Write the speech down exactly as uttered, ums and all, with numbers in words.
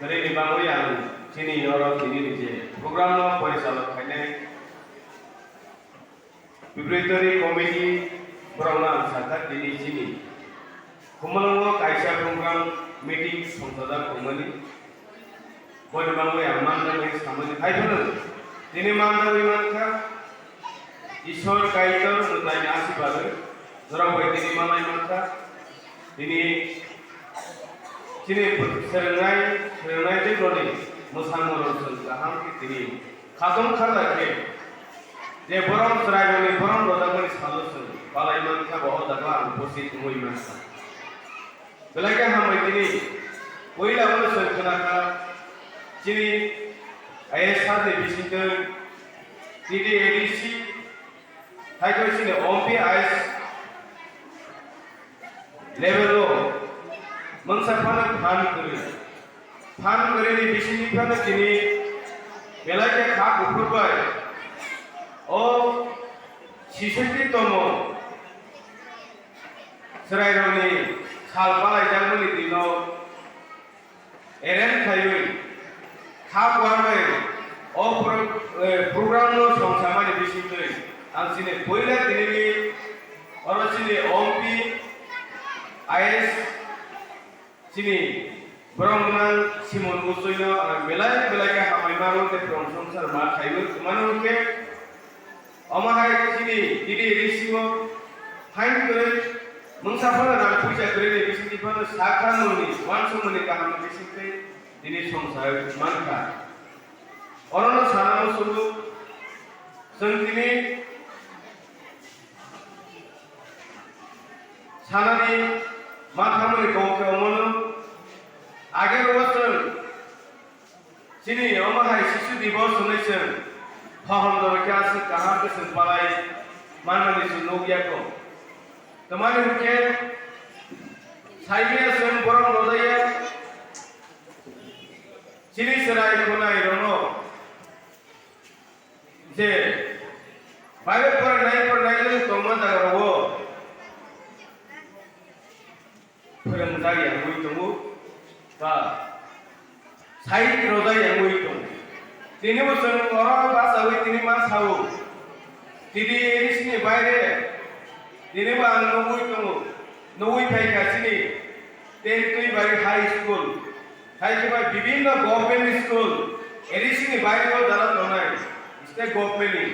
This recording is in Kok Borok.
Rini bagwi ang chini oro tini ni je program no porisalok khainai preparatory committee borok no ang sakha tini chini Khumulwngo kaisa program meeting songchajak tongmani. Boni bagwi ang manjaknai samani hai phano tini manjagwi mankha Ishwar Kaitor mwtaini asirbadio jorao bai tini manai mankha. Tini chini swrwngnai swrwngnai joto ni mwsamung rok chwng kaham khe tini khatung khajak khe je borom chwrairokni borom rojakmani salo chwng palai mankha bo o jaga ang bosi wngwi mankha. Belai khe hambai tini puila bono chwng khna kha chini I A S sir ni bisingtwi T T A D C hai khe chini O M P I A S level o mungsa phano phan kwrwi. Phan kwrwini bisingtwi phano tini belai khe kha kuphur bai o sisenti tomo chwrairokni sal palaijakmani dino arrange khaiwi kha kuarwi o pro-, eh, program no songsamani bisingtwi ang chini puila tinini oro chini O M P I A S chini borok nang Simon Muchoi no ang belai belai khe hambai mano tei borok songchar ma khaiwi mano hwnkhe omo hai chini T T A D C o phain kwrwi mungsa phano rang puisa kwrwini bisingtwi phano sakha nungni uansukmani kahamni bisingtwi tini songchar mankha. Orono sana muchungo chwng tini sanani ma tangmani kok khe omono age rogo chwng chini omo hai Sishu Dibos hwnwi chwng hohom doro khe aswk kaham khe chwng palai manmani chwng nukya kho. Tamani hwnkhe saimanya chwng borom rwjaya chini chwrai khwnai rokno je Bible porinai porinai wng tongma jaga rogo phwrwngjak yangwi tongo ba sai rojak yangwi tongo. Tini bo chwng oro bachawi tini ma sao. Tini eri sini baire tini bo ang nugwi tongo. Nugwi phaikha chini Tentwi bai high school. Hai khe bai bibinno government school, A D C ni baire o jara tongnai, state government ni,